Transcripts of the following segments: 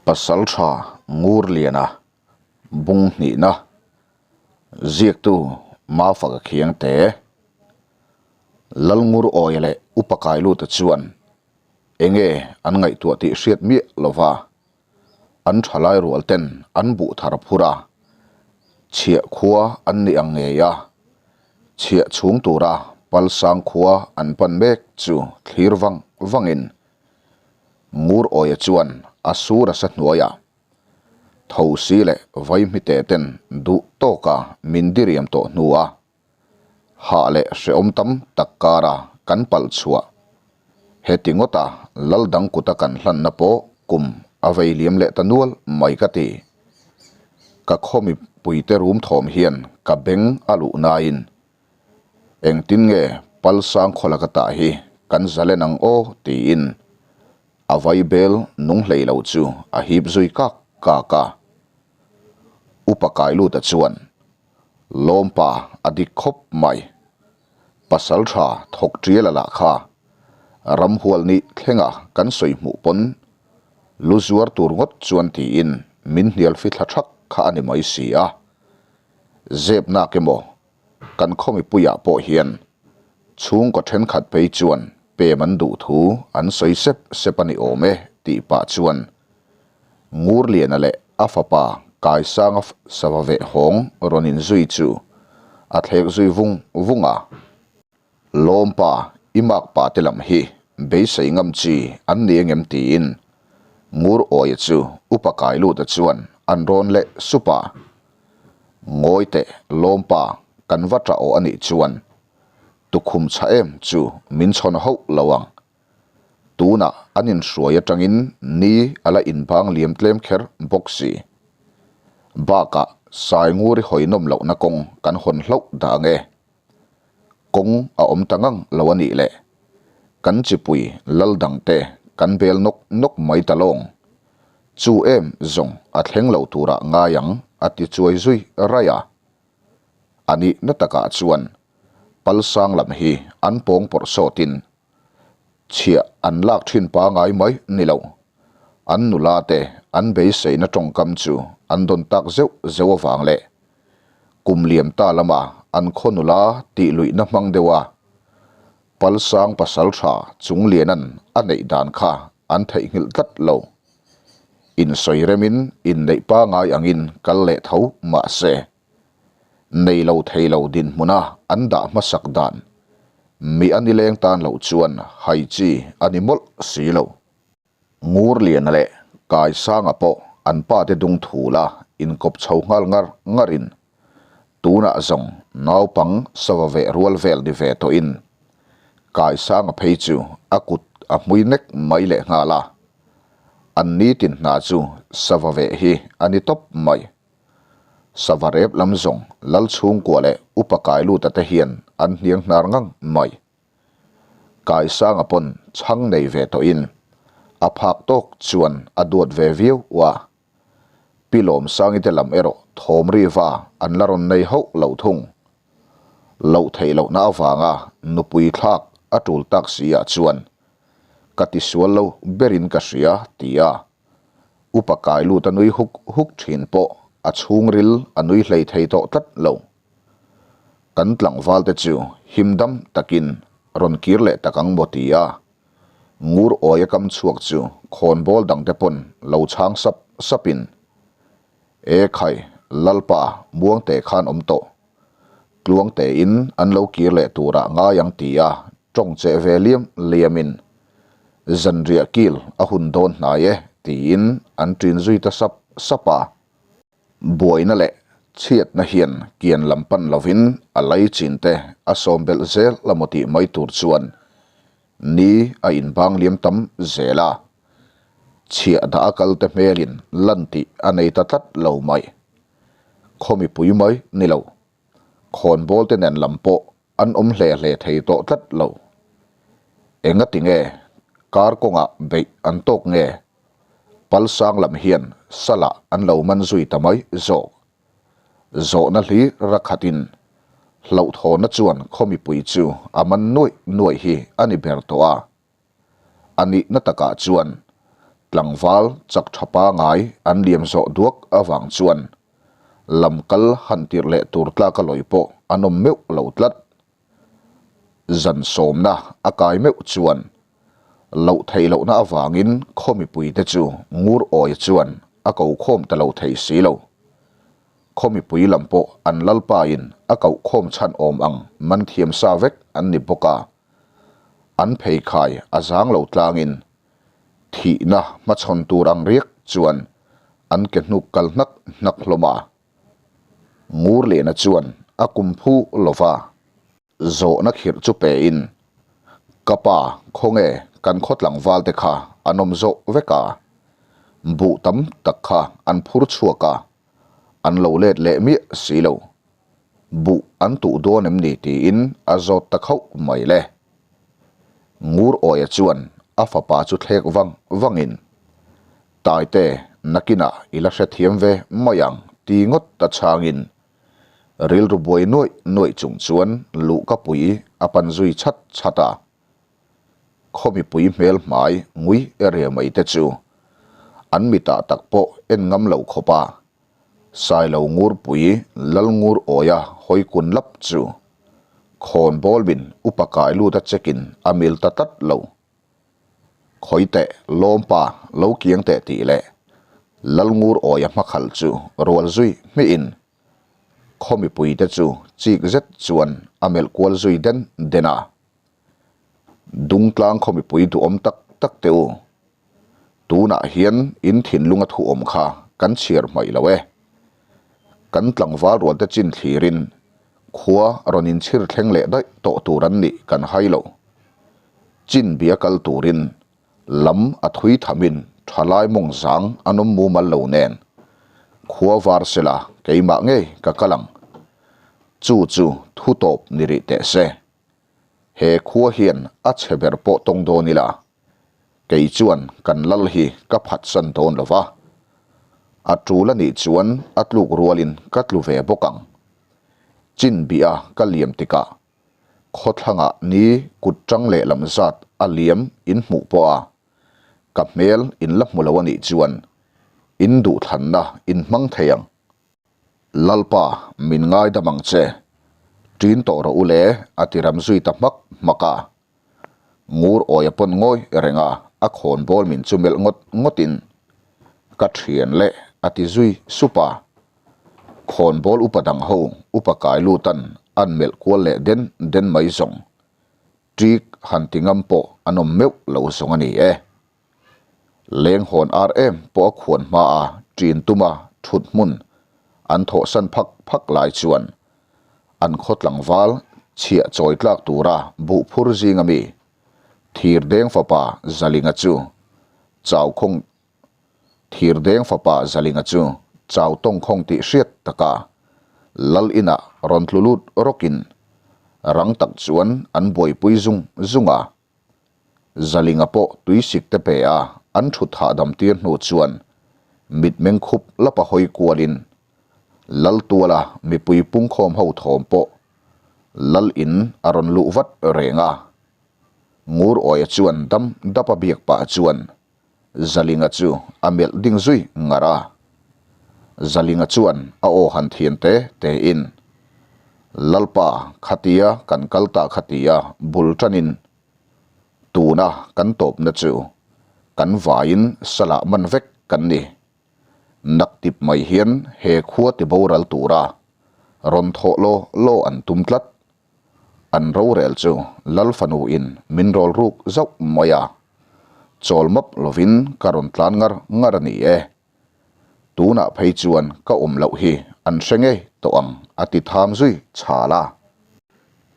Pasaltha Ngurliana bung hnihna ziaktu Mafaka Khiangte Lalngur Awia leh Upa Kailuta chuan enge an ngaihtuah tih hriat miah lova an thalai rual ten an buh thar phur a, chhiah khua an ni ang ngei a, chhiah chhung tura Palsang khua an pan mek chu thlir vang vangin Ngur Awia chuan a sur a sa hnuaiah Thosi leh Vaihmite ten duh tawka min diriam tawh hnua Hah leh hrehawm tam tak kara kan palh chhuah. Heti ngawta lal dang kuta kan hlanna pawh kum a vei liam leh ta nual mai ka ti. Ka khaw mipuite rum thawm hian ka beng a luh nain engtin nge Palsang khawla ka tah hi kan zalen ang aw tiin a vaibel nung hlei lo chu a hip zui kak kak a. Upa Kailuta chuan Lawmpa a dik khawp mai. Pasal tha thawk tial a lah kha. Ramhual nih thlenga kan sawi hmuh pawn lu zuar tur ngawt chuan tiin min hnial fithla thak kha a ni mai si a. Zep nak emaw kan khaw mipuiah pawh hian chhungkaw thenkhat phei chuan pem an duh thu an sawi sep sep a ni awm e tih pah chuan Ngurliana leh a fapa Kaisanga sava veh hawng rawn inzui chu a thlek zui vung vung a. Lawmpa, i makpa te lam hi beisei ngam chi an ni engem tiin Ngur Awia chu Upa Kailuta chuan an rawn leh sup a. Ngawi teh Lawmpa, kan va tah aw a nih chuan tukhum chha em chu min chhawn hauh lo ang. Tunah an inhruai atangin ni a la inbang liam tlem kher bawk si. Bakah Sainguri hawi nawm lohna kawng kan hawn hlauh dah ang e. Kawng a awm ta ngang lo a nih le. Kan chipui lal dangte kan bel nawk nawk mai ta lawng. Chu em zawng a thleng lo turah ngai ang a ti chuai zui raih a. A nihna takah chuan Palsang lam hi an pawng pawrh sawtin chhiah an lak thin pangai mai ni lo. An nula te an beiseina tawngkam chu an dawn tak zeuh zeuh avang leh kum liam ta lama an khaw nula tih luihna hmang deuh a Palsang pasal tha Chunglianan a neih dan kha an theihnghilh tlat lo. Insawi remin inneih pangai angin kal leh tho mahse. Nei lo thei lo dinhmuna an dah hmasak dan mi a nileng tan loh chuan hai chi a ni mawlh si lo. Ngurliana leh Kaisanga pawh an pate dung thula inkawp chho nghal ngar ngarin tunah zawng naupang sava veh rual vel ni ve tawhin Kaisanga phei chu a kut a hmui nek mai leh nghal a, an nitin hna chu sava veh hi a ni tawp mai. Sava rep lam zawng lal chhungkua leh upa kai luta te hian an hniang hnar ngang mai. Kai sanga pawn chhang nei ve tawhin a phak tawk chuan a duat ve viau a. Pi Lawmsangi te lam erawh thawm ri va an la rawn nei hauh lo thung. Loh theih lohna avanga nupui thlak a tul tak si ah chuan ka tisual lo berin ka hria ti a. Upa kai lut a nui huk huk thin pawh a chhungril a nui hlei thei tawh tlat lo. Kan tlangval te chu him dam takin rawn kir leh tak ang maw ti a, ngur awi a kam chhuak chu khawnbawl dang te pawn lo chhang sap sap in, E khai, Lalpa, Muangte khan awm tawh. Tluangte in an lo kir leh turah ngai ang ti a tawng cheh ve liam liam in zanriah kil a hun dawn hnai e tiin an ṭin zui ta sap sap a. Buaina leh chhiatna hian kian lam pan lovin a lei chin te a sawm belh zel la maw tih mai tur chuan ni a inbang liam tam zel a. Chhiah dah a kal te hmelin lan tih a nei ta tlat lo mai. Khaw mipui mai ni lo. Khawnbawl te nen lam pawh an awm hle hle thei tawh tlat lo. Engati nge kar kawngah beih an tawk nge? Palsang lam hian salah an lo man zui ta mai zawk. Zawhna hlir rakhatin hlauhthawna chuan khaw mipui chu a man nuaih nuaih hi a ni ber tawh a. A nihna takah chuan. Tlangval chak tha pangai an liam zawh duak avang chuan lam kal han tirh leh tur tlak a lawi pawh an awm meuh lo tlat. Zan sawmna a kai meuh chuan loh theih lohna avangin khaw mipuite chu ngur awia chuan a ko khawm ta lo thei si lo. Khaw mipui lam pawh an lalpain a koh khawm chhan awm ang man thiam sa vek an ni bawk a, an pheikhai a zang lo tlangin Thihna hmachhawn tur ang riak chuan an ke hnuk kal hnak hnak hlawm a. Ngurliana chuan a kum phu lova zawhna khirh chu pein, Ka pa, khawnge kan khaw tlangval te kha an awm zawh vek a? Buh tam tak kha an phur chhuak a, an lo let leh miah si lo. Buh an tuh dawn em ni tiin a zawt ta khauh mai le. Ngur Awia chuan a fapa chu thlek vang vangin, Taite, nakinah i la hrethiam ve mai ang ti ngawt ta chhangin rilru buai nuaih nuaih chung chuan luhka pui a pan zui chhat chhat a. Khaw mipui hmel hmai ngui area mai te chu an mitah tak pawh en ngam lo khawp a, Sailo Ngurpui Lal Ngur Awia hawi kun lap chu khawn bawlmin upa kai lut a check in a mil ta tlat lo. Khawi teh lawmpa lo kiang teh tih leh Lal Ngur Awia hmakhal chu rual zui hmihin khaw mipuite chu chik zet chuan a melh kual zui den den a. Dungtlang khaw mipui duhawm tak tak teh u. Tunah hian in thinlunga thu awm kha kan chhiar hmaih lo e. Kan tlangval rualte chin thlirin khua rawn inchhir thleng leh daih tawh tur an nih kan hai lo. Chin bia kal turin lam a thui thamin thalai mawng zang an awm mumal lo nen khua var sela keimah ngei ka kal ang. Chu chu thu tawp ni rih teh se. He khua hian a chhe ber pawh tawng dawn ila, kei chuan kan lal hi ka phatsan dawn lo va, a tul a nih chuan a tluk rualin ka tlu ve bawk ang. Chin bih a ka liam tikah khawthlangah ni kut tang leh lam zat a liam in hmuh pawh a, ka hmel in la hmu lo a nih chuan in duhthlanna in hmang thei ang. Lalpa, min ngaidam ang che. Ṭin tawh rawh u le, a ti ram zui ta hmak hmak a. Ngur awi a pawn ngawi reng a, a khawnbawl min chu melh ngawt ngawtin, Ka ṭhian le, a ti zui sup a. Khawnbawl upa dang ho, upa kai lutan an melh kual leh den den mai zawng. Ṭik han ti ngam pawh an awm meuh lo zawng a ni e. Leng hawn ar em pawh a khuan hma a ṭin tuma ṭhut hmun an thawhsan phak phak lai chuan an khaw tlangval chhiah chawi tlak tura buh phur zing ami Thirdeng fapa Zalinga chu chau khawng Thirdeng fapa Zalinga chu chau tawng khawng tih hriat taka lal inah rawn tlu lut rawkin rang tak chuan an buaipui zung zung a. Zalinga pawh tuisik te pe a an thut hahdam tir hnu chuan mitmeng khup lapa hawi kualin Laltuala mipui pungkhawm ho thawm pawh Lal in a rawn luh vat reng a. Ngur Awia chuan dam dapa biak pah chuan Zalinga chu a melh ding zui ngar a. Zalinga chuan a aw han thian te te in, Lalpa khatia kan kal ta khatia bul tanin tuna kan tawpna chu kan vaiin salah man vek kan ni. Naktip mai hian he khua ti boral tura rawn thawh law law an tum tlat. An rorel chu Lal fanu in min rawl ruk zauh mai a, chawl map lovin ka rawn tlan ngar ngar a ni e. Tunah phei chuan ka awm loh hi an hre ngei tawh ang a ti tham zui chhal a.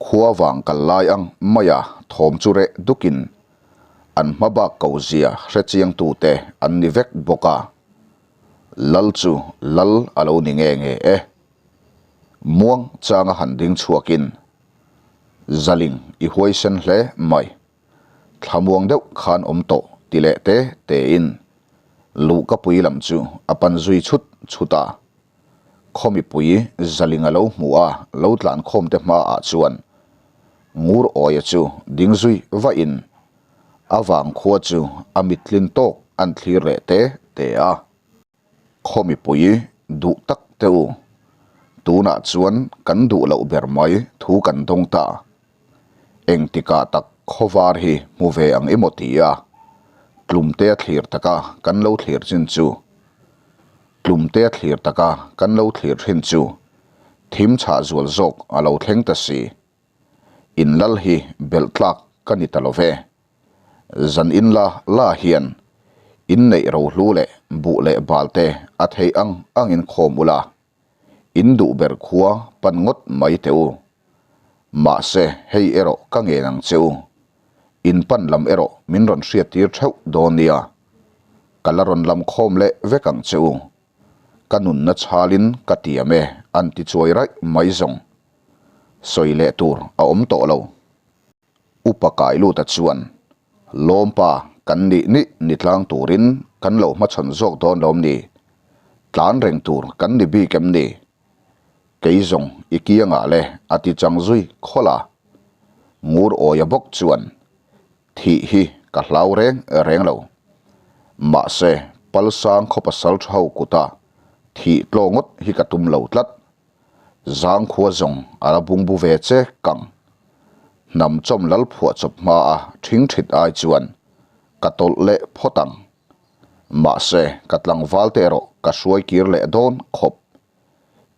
Khua vang kal lai ang mai a thawm chu reh dukin an hma bak ko zia hre chiang tute an ni vek bawk a. Lal chu Lal a lo ni nge nge e. Muang changa han ding chhuakin, Zaling i huaisen hle mai. Thlamuang deuh khan awm tawh ti leh te tein luhkapui lam chu a pan zui chhut chhut a. Khaw mipui Zaling a lo hmu a lo tlan khawm te hmaah chuan Ngur Awia chu ding zui vahin a vangkhua chu a mittlin tawk an thlir leh te te a. Khaw mipui duh tak te u, tunah chuan kan duh loh ber mai thu kan dawng ta. Engtikah tak khawvar hi hmu ve ang emaw tia tlumtea thlir taka kan lo thlir chin chu tlumtea thlir taka kan lo thlir thin chu thim chhah zual zawk a lo thleng ta si. In lal hi belh tlak ka ni ta lo ve. Zan in la la hian inneih rohlu leh buh leh bal te a theih ang angin khawm ula, in duh ber khua pan ngawt mai teh u. Mahse hei erawh ka ngen ang che u, in pan lam erawh min rawn hriattir theuh dawn nia. Ka la rawn lam khawm leh vek ang che u. Ka nunna chhalin ka tiam e an ti chuai raih mai zawng. Sawi leh tur a awm tawh lo. Upa Kailuta chuan, Lawmpa, kan nih nih ni tlang turin kan lo hmachhawn zawk dawn lawm ni? Tlan reng tur kan ni bik em ni? Kei zawng i kiangah le a ti chang zui khawlh a. Ngur awia bawk chuan, Thih hi ka hlau reng reng lo. Mahse, Palsang khaw pasal tha ho kuta thih tlaw ngawt hi ka tum lo tlat. Zangkhua zawng a la bungbu ve che kang. Hnam chawm lal phuah chawp hma a thing thit ai chuan ka tawlh leh phawt ang. Mahse ka tlangval te erawh ka hruai kir leh dawn khawp.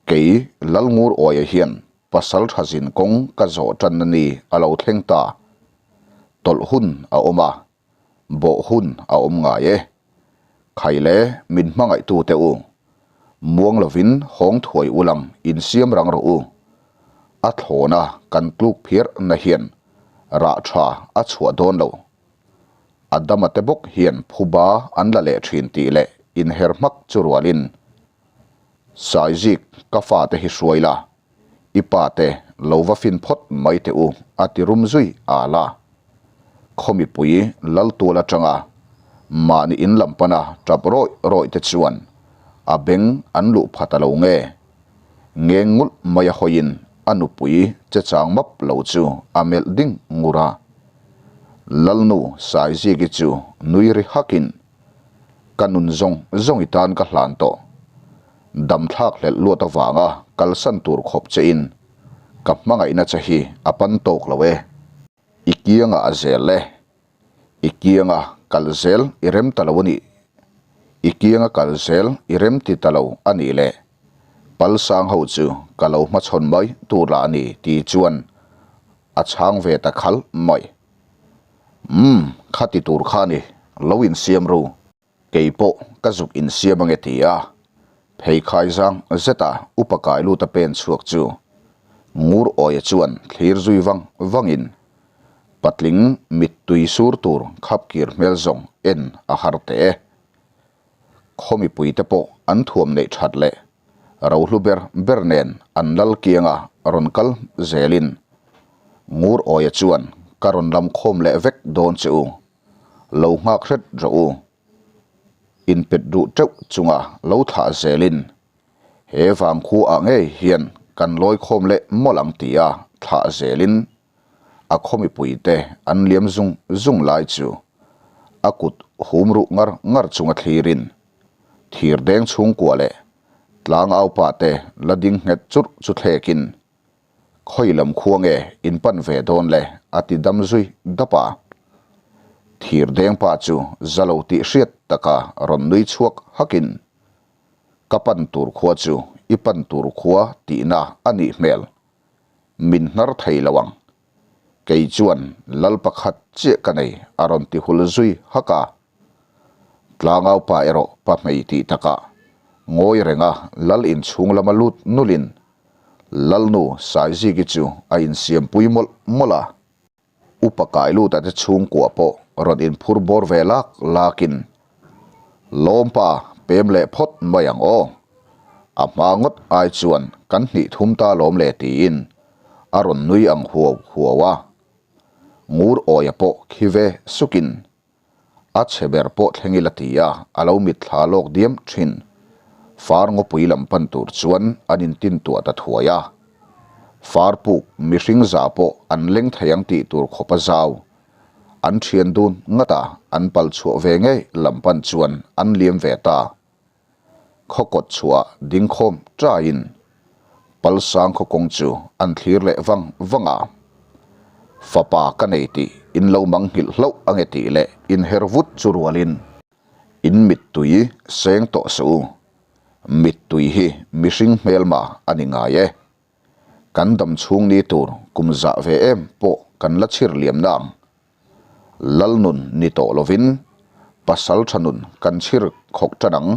Kei Lalngur Awia hian pasal tha zin kawng ka zawh tanna ni a lo thleng ta. Tawlh hun a awm a, bawh hun a awm ngai e. Khaile min hmangaihtu te u, muang lovin hawng thuai u lang insiam rang rawh u. A thlawna kan tluk phiar na hian rah tha a chhuah dawn lo. Adama te bawk hian phuba an la leh thin tih leh inher hmak chu rualin Saizik ka fate hi hruai la, I pa te lo va fin phawt mai teh u a ti rum zui al a. Khaw mipui lal tual atanga mahni in lam pana tap rawih rawih te chuan a beng an luh pha ta lo nge. Ngeng ngulh mai a hawiin a nupui che chang map lo chu a melh ding ngur a. Lalnu Saiziki chu nui ri hakin Ka nun zawng zawng i tan ka hlan tawh. Dam thlak hlelh luat avanga kalsan tur khawp che in ka hmangaihna che hi a pan tawk lo e. I kianga a zel e. I kianga kal zel i rem ta lo a nih. I kianga kal zel i rem ti ta lo a nih le. Palsang ho chu ka lo hmachhawn mai tur lah a ni ti chuan a chhang ve ta khal mai. Umm, khati tur kha ni, lo insiam ru. Kei pawh ka zuk insiam ange ti a, pheikhai zang zeta upa kai lut a pen chhuak chu Ngur Awia chuan thlir zui vang vangin patling mittui sur tur khapkir hmel zawng en a har teh e. Khaw mipuite pawh an thuam neih that leh rohlu ber ber nen an lal kianga rawn kal zelin Ngur Awia chuan ka rawn lam khawm leh vek dawn che u, lo nghak hret rawh u. Inpet duh teuh chunga lo thlah zelin he vangkhua ah ngei hian kan lawi khawm leh mawlh ang tia thlah zelin a khaw mipuite an liam zung zung lai chu a kut hum ruh ngar ngar chunga thlirin thir deng chhungkua leh tlang aupa te la ding nghet churh chu thlekin khawi lam khua nge in pan ve dawn le a ti dam zui dap a. Thir deng pa chu za lo tih hriat taka rawn nui chhuak hakin ka pan tur khua chu i pan tur khua tihna a nih hmel. Min hnar thei lo ang. Kei chuan lal pakhat chiah ka nei a rawn ti hul zui hak a. Tlangau pa erawh pa hmei tih takah ngawi renga lal inchhung lama lut nulin Lalnu Saiziki chu a insiampui mawlh mawlh a. Upa Kailuta te chhungkua pawh rawn inphur bawr ve lak lakin, Lawmpa pem leh phawt mai ang aw. A hma ngawt ai chuan kan hnih thum ta lawm le tiin a rawn nui ang huau huau a. Ngur awia pawh khi ve sukin A chhe ber pawh thleng ila ti a, a lo mitthla lawk diam thin. Far ngawpui lam pan tur chuan an intintuah ta thuai a. Far puk mihring za pawh an leng thei ang tih tur khawp a zau. An thian dun ngat a, an pal chhuah ve ngei lam pan chuan an liam ve ta. Khaw kawt chhuah ding khawm taiin Palsang khaw kawng chu an thlir leh vang vang a. Fapa ka nei tih in lo mang nghilh hlauh ange tih leh inher vut chu rualin in mittui seng tawh suh u. Mittui hi mihring hmelma a ni ngai e. Kan dam chhung ni tur kum zah ve em pawh kan la chhir liam nang. Lalnun ni tawh lovin pasal tha nun kan chhir khawk tan ang.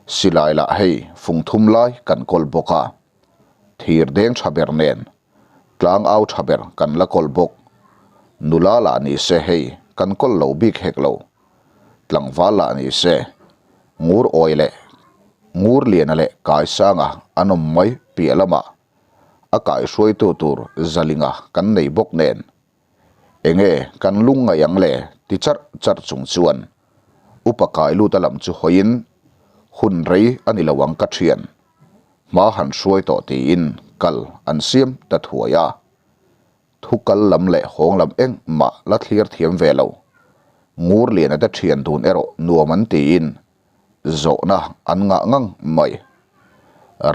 Silai lah hei fung thum lai kan kawl bawk a. Thir deng tha ber nen tlang au tha ber kan la kawl bawk. Nula lah ni se hei kan kawl lo bik hek lo. Tlangval lah ni se Ngur awi leh Ngur liana leh Kaisanga an awm mai piah lamah a kaihruaitu tur Zalinga kan nei bawk nen enge kan lung ngaih ang le ti charh charh chung chuan Upa Kailuta lam chu hawiin hun rei a ni lo ang ka thian hma han hruai tawh tiin kal an siam ta thuai a. Thu kal lam leh hawng lam engmah la thlir thiam ve lo. Ngurliana te thian dun erawh nuam an tiin zawhna an ngah ngang mai.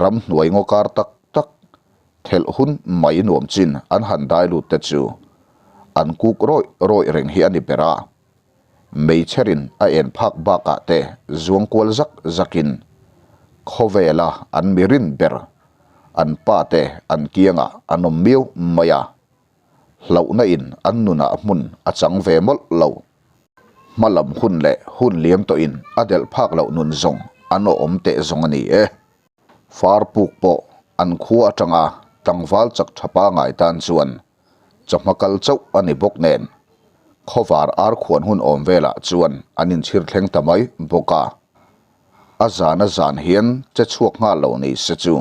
Ramhnuai ngaw kar tak tak thelh hun mai nuam chin an han dai lut te chu an kuk rawih rawih reng hi a ni ber a. Meichherin a en phak bakah te zuang kual zak zakin khawvela an mi rin ber an pa te an kiangah an awm miau mai a. Hlauhna in an nunah hmun a chang ve mawlh lo. Hma lam hun leh hun liam tawhin a delh phak loh nun zawng an awm teh zawng a ni e. Far puk pawh an khua atanga tlangval chak tha pangai tan chuan chawhma kal chauh a ni bawk nen khawvar ar khuan hun awm velah chuan an inchhir thleng ta mai bawk a. A zan a zan hian che chhuak nghal lo ni se chu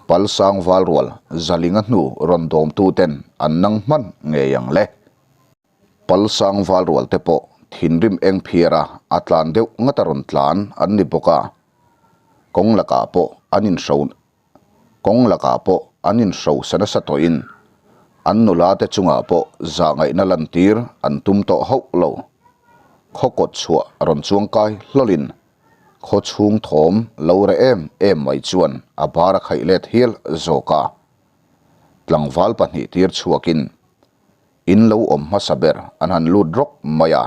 Palsang Valrual Zalinga hnu rawn dawmtu ten an nang hman ngei ang le. Palsang Valrual te pawh thinrim eng phiara a tlan deuh ngata rawn tlan an ni bawk a, kawng lakah pawh an inhro kawng lakah pawh an inhrosa nasa tawhin an nula te chungah pawh zahngaihna lantir an tum tawh hauh lo. Khaw kawt chhuah rawn chuangkai hlawlin khaw chhung thawm lo reh em em mai chuan a bar a khaih let hial zawk a. Tlangval pahnih tir chhuakin In lo awm hmasa ber an han lut rawk mai a,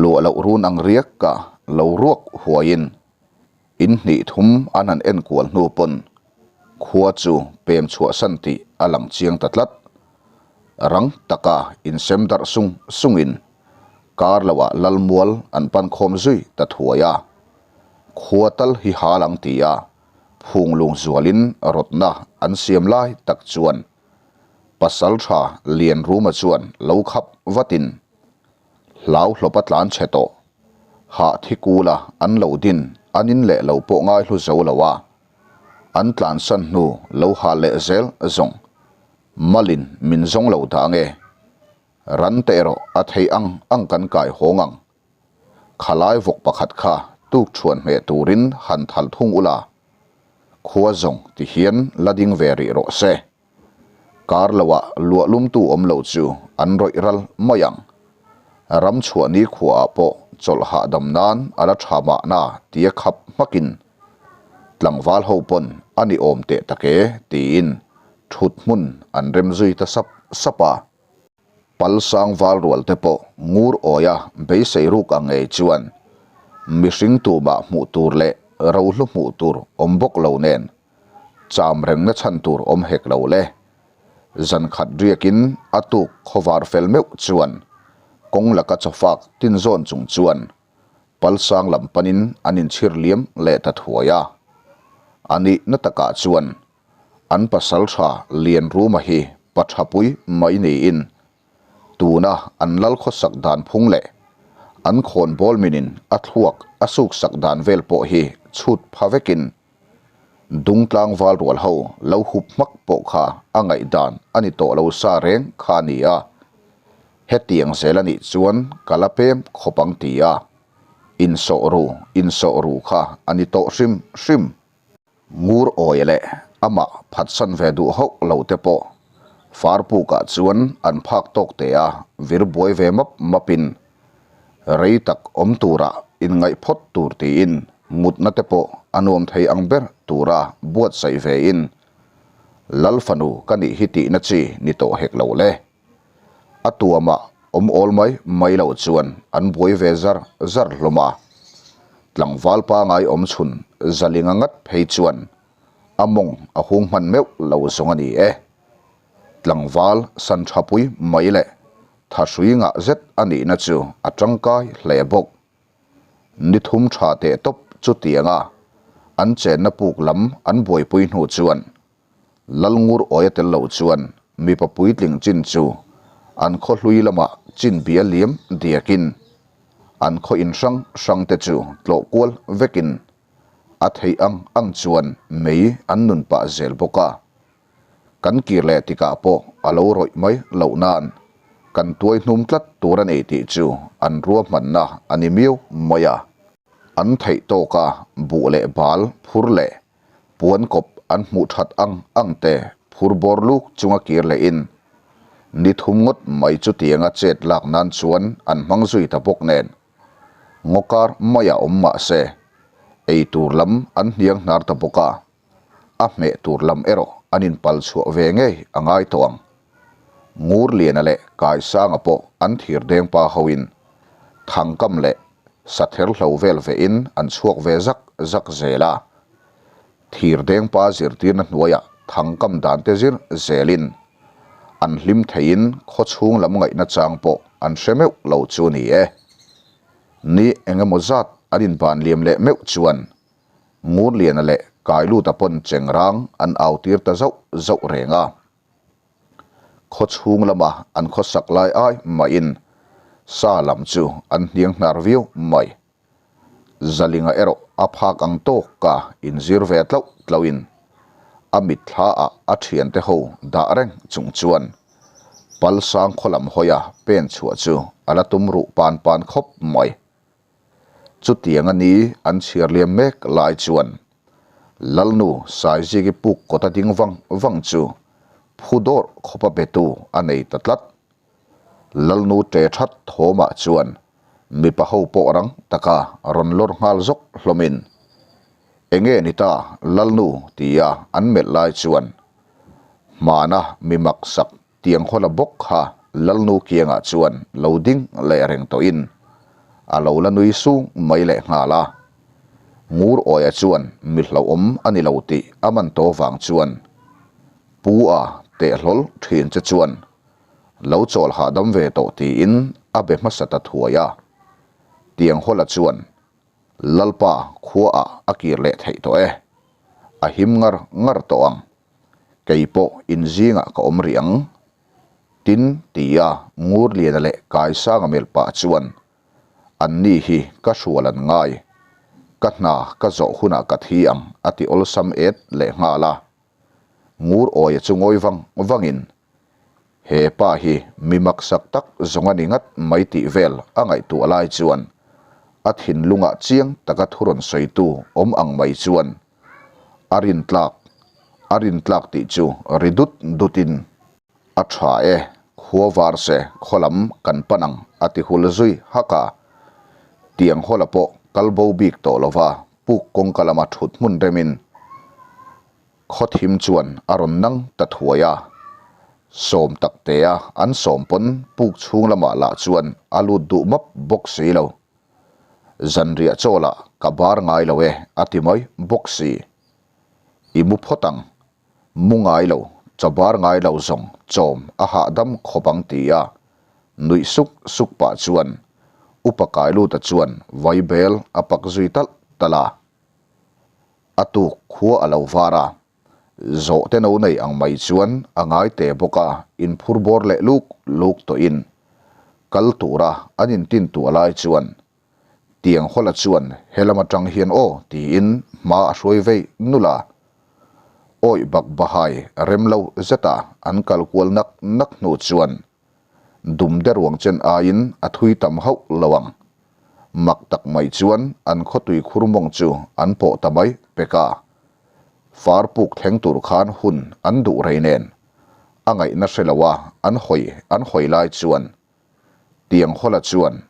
luah loh run ang riak ka lo ruak huaiin in hnih thum an han en kual hnu pawn khua chu pem chhuahsan tih a lang chiang ta tlat. Rang taka insem darh sung sungin kar loah Lalmual an pan khawm zui ta thuai a, khua tal hi hal ang ti a phunglung zualin rawtna an siam lai tak chuan Pasal tha Lianruma chuan lo khap vatin hlau hlawp a tlan chhe tawh. Hah thi kula an lo din an in leh lo pawh ngai hlu zo lo a, an tlansan hnu lo hal leh zel zawng malin min zawng lo dah ange. Ran te erawh a thei ang ang kan kai hawng ang. Khalai vawk pakhat kha tuk chhuan hmeh turin han thal thung ula, khua zawng ti hian la ding ve rih rawh se. Kar loah luah lumtu awm lo chu an rawih ral mai ang. Ram chhuah ni khuaah pawh chawlh hahdam nan a la tha mahna tia khap hmakin tlangval ho pawn a ni awm teh tak e tiin thut hmun an rem zui ta sap sap a. Palsang val rual te pawh ngur awia beisei ruk ang ngei chuan mihring tumah hmuh tur leh rohlu hmuh tur awm bawk lo nen cham rengna chhan tur awm hek lo le. Zan khat riakin a tuk khawvar fel meuh chuan kawng laka chawfak tin zawn chung chuan Palsang lam panin an inchhir liam leh ta thuai a. A nihna takah chuan An pasal tha Lianruma hi pa thapui mai niin tuna an lal khawsak dan phung leh an khawnbawl minin a thluak a suksak dan vel pawh hi chhut pha vekin Dungtlang val rual ho lo hup hmak pawh kha a ngaihdan a ni tawh lo sa reng kha a ni a, hetiang zel a nih chuan ka la pem khawp ang ti a, insawh ru insawh ru kha a ni tawh hrim hrim. Ngur awi leh amah phatsan ve duh hauh lo te pawh. Farpukah chuan an phak tawk teh a, vir buai ve map mapin rei tak awm tura inngaih phawt tur tiin mutna te pawh a nuam thei ang ber tura buatsaih vein Lal fanu ka nih hi tihna chi ni tawh hek lo le. A tuamah awm awl mai mai lo chuan an buai ve zar zar hlawm a. Tlangval pangai awm chhun Zalinga ngat phei chuan a mawng a hung hman meuh lo zawng a ni e. Tlangval san tha pui mai leh thahrui ngah zet a nihna chu a tangkai hle bawk. Ni thum tha teh tawp chutianga an chenna puk lam an buaipui hnu chuan Lalngur awia tel lo chuan mipa puitling chin chu an khaw hlui lamah chin bia liam diakin an khaw in hrang hrang te chu tlawh kual vekin a theih ang ang chuan mei an nun pah zel bawk a. Kan kir leh tikah pawh a lo rawih mai loh nan kan tuai hnum tlat tur a ni tih chu an ruahmanna a ni miau mai a. An theih tawka buh leh bal phur leh puan kawp an hmuh that ang ang te phur bawr luk chunga kir lehin ni thum ngawt mai chutianga chet lak nan chuan an hmang zui ta bawk nen. Ngaw kar maiah awm mah se, ei tur lam an hniang hnar ta bawk a, a hmeh tur lam erawh an inpal chhuah ve ngei a ngai tawh ang. Ngurliana leh Kaisanga pawh an thir deng pa hoin thangkam leh sather hlo vel vehin an chhuak ve zak zak zel a. Thir deng pa zirtirna hnuaiah thangkam dan te zir zelin an hlim theiin khaw chhung lam ngaihna chang pawh an hre meuh lo chu ni e. Ni eng emaw zat an inban liam leh meuh chuan Ngurliana leh Kailuta pawn chengrang an au tir ta zauh zauh reng a. Khaw chhung lama an khawsak lai ai mahin sa lam chu an hniang hnar viau mai. Zalinga erawh a phak ang tawk a inzir ve tlauh tlauhin a mitthla ah a thiante ho dah reng chung chuan Palsang khaw lam hawia pen chhuah chu a la tum ruh pan pan khawp mai. Chutiang a ni an chhiar liam mek lai chuan Lalnu Saiziki puk kawta ding vang vang chu phu dawrh khawpa betu a nei ta tlat. Lalnu ṭe ṭhat thawmah chuan mipa ho pawh rang taka rawn lawr nghal zawk hlawmin, Enge ni ta Lalnu? tia an melh lai chuan hmana mi maksak tiang hawla bawk kha Lalnu kiangah chuan lo ding leh reng tawhin a lo la nui sung mai leh nghal a. Ngur awia chuan mi hlauhawm a ni lo tih a man tawh vang chuan Pu a teh hlawl thin che chuan Lo chawl hahdam ve tawh tiin a be hmasa ta thuai a. Tianghawla chuan Lalpa khuaah a kir leh theih tawh e. A him ngar ngar tawh ang. Kei pawh in zingah ka awm rih ang. Tin, tia Ngurliana leh Kaisanga melh pah chuan Anni hi ka hrual an ngai. Ka hna ka zawh hunah ka thi ang a ti awlsam et leh nghal a. Ngur awia chu ngawi vang vangin He pa hi mi maksak tak zawng a ni ngat mai tih vel a ngaihtuah lai chuan a thinlungah chiang taka thu rawn sawitu awm ang mai chuan a rintlak a rintlak tih chu ri dut dutin a tha e, khua var se khaw lam kan pan ang a ti hul zui hak a. Tiang hawla pawh kal bo bik tawh lova puk kawngka lama thut hmun remin Khawthim chuan a rawn nang ta thuai a, sawm tak tea an sawm pawn puk chhung lamah lah chuan a lut duh map bawk si lo. Zanriah chaw lah ka bar ngai lo e a ti mai bawk si. I mu phawt ang, mu ngai lo, chaw bar ngai lo zawng chawm a hahdam khawp ang ti a nuih suk suk pah chuan Upa Kailuta chuan vaibel a pak zui talh talh a. A tuk khua a lo var a, zawhte no nei ang mai chuan a ngai te bawk a, inphur bawr leh luk luk tawhin kal tura an intin tuah lai chuan Tiang Hawla chuan helam atang hian aw tiin hma a hruai vei nulh a. Awih bak bahai rem lo zeta an kal kual nak nak hnu chuan Dum de ruang chen aiin a thui tam hauh lo ang. Mak tak mai chuan an khawtui khur mawng chu an pawh ta mai pek a. Far puk thleng tur khan hun an duh rei nen. A ngaihna hre lo a an hawi an hawi lai chuan Tiang Hawla chuan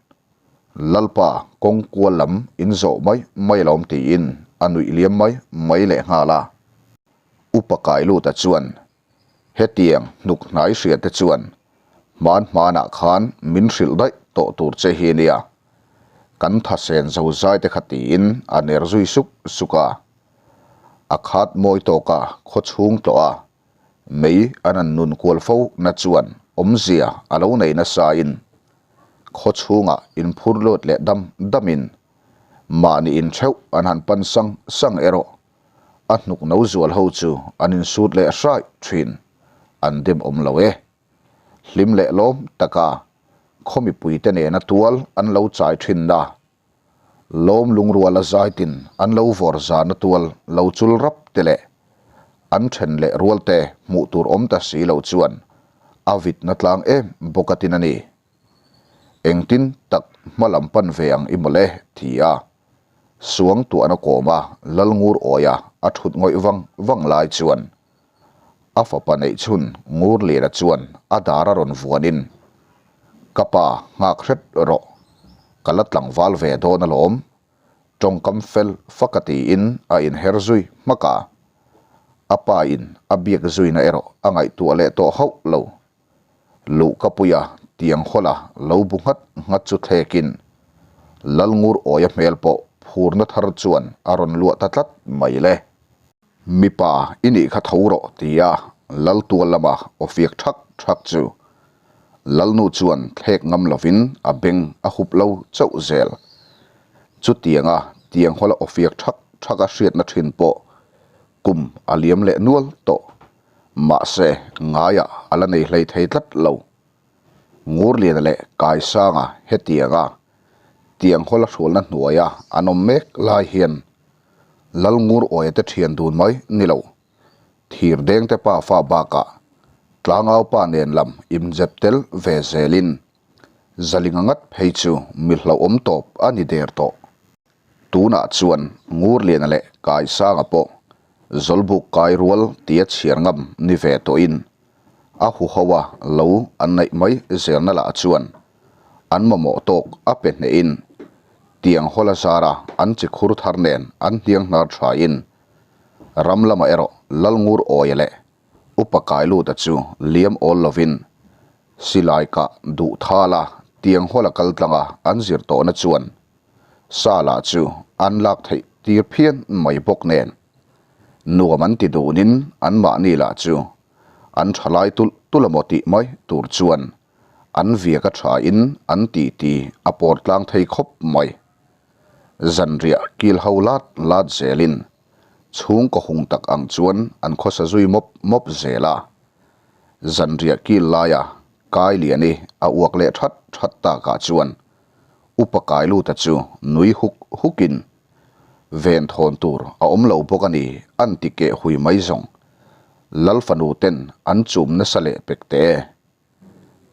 Lalpa kawng kual lam in zawh mai mai alawm tiin a nuih liam mai mai leh nghal a. Upa Kailuta chuan Hetiang hnuk hnai hria te chuan hman hmanah khan min hrilh daih tawh tur che hi nia. Kan thasen zozai te kha tiin a ner zui suk suk a. A khat mawi tawka khaw chhung tlawh a, mei an an nun kual fo na chuan awmzia a lo nei nasa in khaw chhungah inphur lut leh dam damin mahni intheuh an han pan sang sang erawh a hnuk no zual ho chu an insut leh hraih thin, an dem awm lo e. Hlim leh lawm taka khaw mipuite nena tual an lo chai thin na, lawm lungruala zaitin an lo vawr zana tual lo chul rap te leh an then leh rual te hmuh tur awm ta si lo chuan a vitna tlang em bawk a tin a ni. Engtin tak hma lam pan ve ang i mawle ti a. Suang tuahna kawma Lalngur awia a thut ngawih vang vang lai chuan a fapa neih chhun Ngurliana chuan a dar a rawn vuanin, Ka pa nghak hret rawh, ka la tlangval ve dawn alawm, tawngkam fel fak a tiin a inher zui hmak a. A pa in a biak zuina erawh a ngaihtuah leh tawh hauh lo. Luhkapuia tiang hawla lo bu nghat nghat chu thlekin Lalngur awia hmel pawh phurna thar chuan a rawn luah ta tlat mai le. Mipa i nih kha tho rawh tia Laltual lama aw fiak thak thak chu Lalnu chuan thlek ngam lovin a beng a hup lo chauh zel. Chutianga tiang hawla aw fiak thak thak a hriatna thin pawh kum a liam leh nual tawh. Mahse, ngaiah a la nei hlei thei tlat lo. Ngurliana leh Kaisanga hetianga tiang hawla hrualna hnuaia an awm mek lai hian Lalngur awia te thian dun mai ni lo. Thirdengte pa fa bakah Tlangau pa nen lam imzep tel ve zelin Zalinga ngat phei chu mi hlauhawm tawp a ni der tawh. Tunah chuan Ngurliana leh Kaisanga pawh Zawlbuk kai rual tia chhiar ngam ni ve tawhin a huho a lo an neih mai zelna lah chuan an mamawh tawk a pe hnehin tiang hawla zara an chi khur thar nen an hniang hnar thain ram lamah erawh Lalngur awia leh Upa Kailuta chu liam awl lovin silai kah duh thala tiang hawla kal tlanga an zir tawhna chuan Sa lah chu an lak theih tir phian mai bawk nen nuam an ti dunin anmahni lah chu an tha lai tulh tulh amaw tih mai tur chuan an viak a thain an titi a pawr tlang thei khawp mai. Zanriah kil ho lat lat zelin chhungkaw hung tak ang chuan an khawsa zui mawp mawp zel a. Zanriah kil laia kai liani a uak leh that that takah chuan Upa Kailuta chu nui huk hukin ven thawn tur a awm lo bawk a ni an ti keh hui mai zawng. Lal fanu ten an chum nasa leh pek teh e.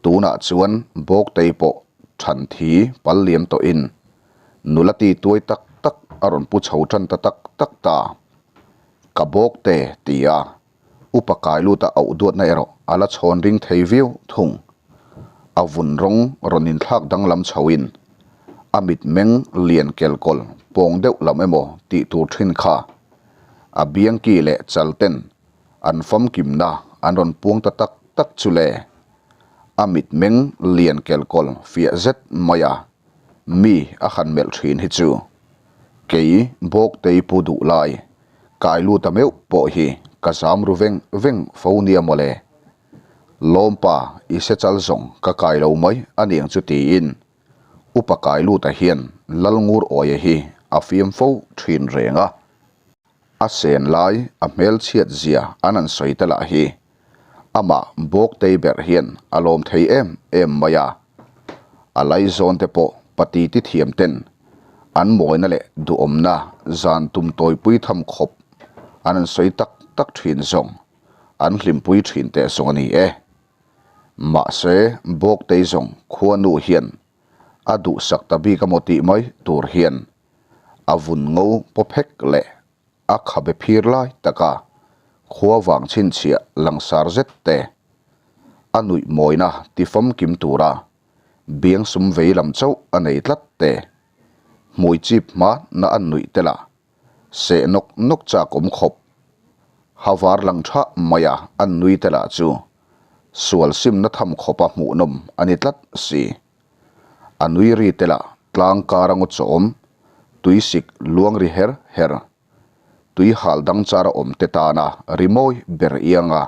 Tunah chuan Bawktei pawh than thi pal liam tawhin nula ti tuai tak tak a rawn pu chho tan ta tak tak ta. Ka Bawkte ti a Upa Kailuta auh duatna erawh a la chhawn ring thei viau thung. A vun rawng rawn inthlak danglam chhoin a mitmeng lian kelkawl pawng deuh lam emaw tih tur thin kha a biangki leh chal ten an famkimna an rawn puang ta tak tak chu le. A mitmeng lian kelkawl fiah zet mai a mi a han melh thin hi chu kei Bawktei pu duh lai Kai lut a meuh pawh hi ka zam ru veng veng fo nia mawle. Lawmpa i se chal zawng ka kai lo mai a niang chu tiin Upa kai luta hian Lalngur awia hi a fiam fo thin reng a. A sen lai a hmelchhiat zia an han sawi te lah hi amah Bawktei ber hian a lawm thei em em mai a. A laizawn te pawh pati ti thiam ten an mawina leh duhawmna zan tum tawipui tham khawp an an sawi tak tak thin zawng an hlimpui thin teh zawng a ni e. Mahse Bawktei zawng khuanu hian a duhsak ta bik amaw tih mai tur hian a vun ngo paw phek leh a khabe phir lai taka khua vang chhinchhiah langsar zet te. A nuih mawina ti famkim tura biang sum vei lam chauh a nei tlat te. Hmui chip hma na an nuih te lah seh nawk nawk chak awm khawp. Ha var lang tha maia an nui te lah chu sual simna tham khawpa hmuhnawm a ni tlat si. A nui ri te lah tlang kar a ngaw chawm, tuisik luang ri her her, tui hal dang chara awm te tana rimawi ber ianga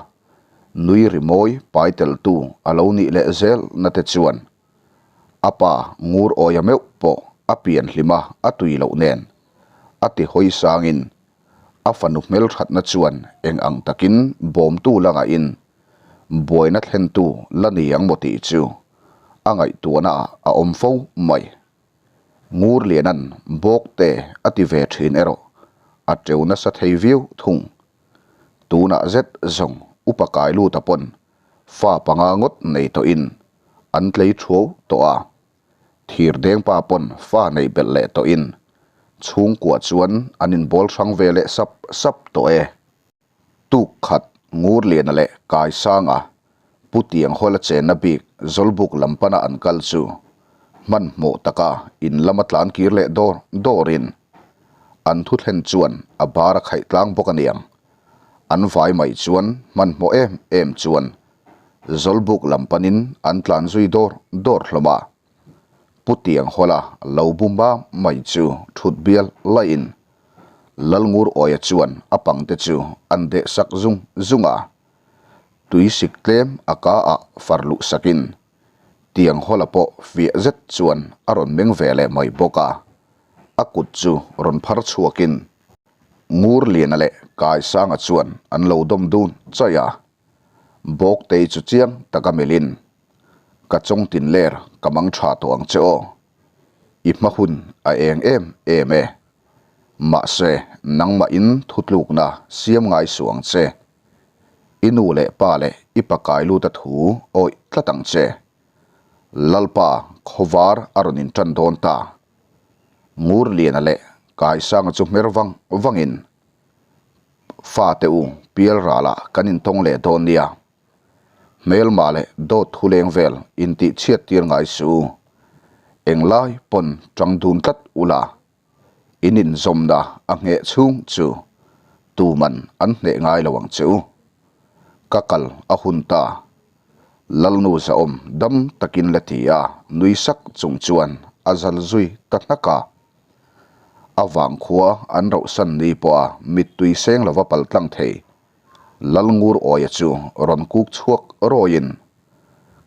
nui rimawi pai teltu a lo nih leh zel na te chuan a pa ngur awia meuh pawh a pian hlima a tui loh nen a ti hawi sangin a fanu hmelthatna chuan eng ang takin bawmtu la ngahin buaina thlentu la ni ang maw tih chu a ngaihtuahna ah a awm fo mai. Ngurliana'n bawkte a ti ve thin erawh a teu nasa thei viau thung. Tunah zet zawng upa kai luta pawn fa panga ngawt nei tawhin an tlei thuau tawh a. Thir dengpa pawn fa nei belh leh tawhin chhungkua chuan an inbawl hrang ve leh sap sap tawh e. Tuk khat Ngurliana leh Kaisanga Pu Tianghawla chenna bik Zawlbuk lam pana an kal chu hmanhmawh taka in lama tlan kir leh dawr dawrin an thu thlen chuan a bar a khaih tlang bawk a niang. An vai mai chuan hmanhmawh em em chuan Zawlbuk lam panin an tlan zui dawr dawr hlawm a. Pu Tianghawla lo bum ba mai chu thut bial laiin Lalngur Awia chuan a pangte chu an deh sak zung zung a, tui sik tlem a ka ah far luh sakin tiang hawla pawh fiah zet chuan a rawn meng ve leh mai bawk a, a kut chu rawn phar chhuakin Ngurliana leh Kaisanga chuan an lo dawm dun chaih a, Bawktei chu chiang taka melhin, Ka chawngtin ler ka mang tha tawh ang che aw. I hma hun a eng em em e. Mahse, nangmahin thutlukna siam ngai suh ang che. I nu leh pa leh i pa kai lut a thu awih tlat ang che. Lalpa khawvar a rawn intan dawn ta. Ngurliana leh Kaisanga chu hmer vang vangin, Fate u, pialralah kan intawng leh dawn nia. Hmelma leh dawt thu leng vel intih chhiat tir ngai su. Englai pawn tang dun tlat ula, in inzawmna a ngheh chhung chu tuman an hneh ngai lo ang che u. Ka kal a hun ta. Lalnu zahawm dam takin la ti a, nui sak chung chuan a zal zui ta hnak a. A vangkhua an rohsan ni pawha mittui seng lova paltlang thei. Lalngur Awia chu rawn kuk chhuak rawiin,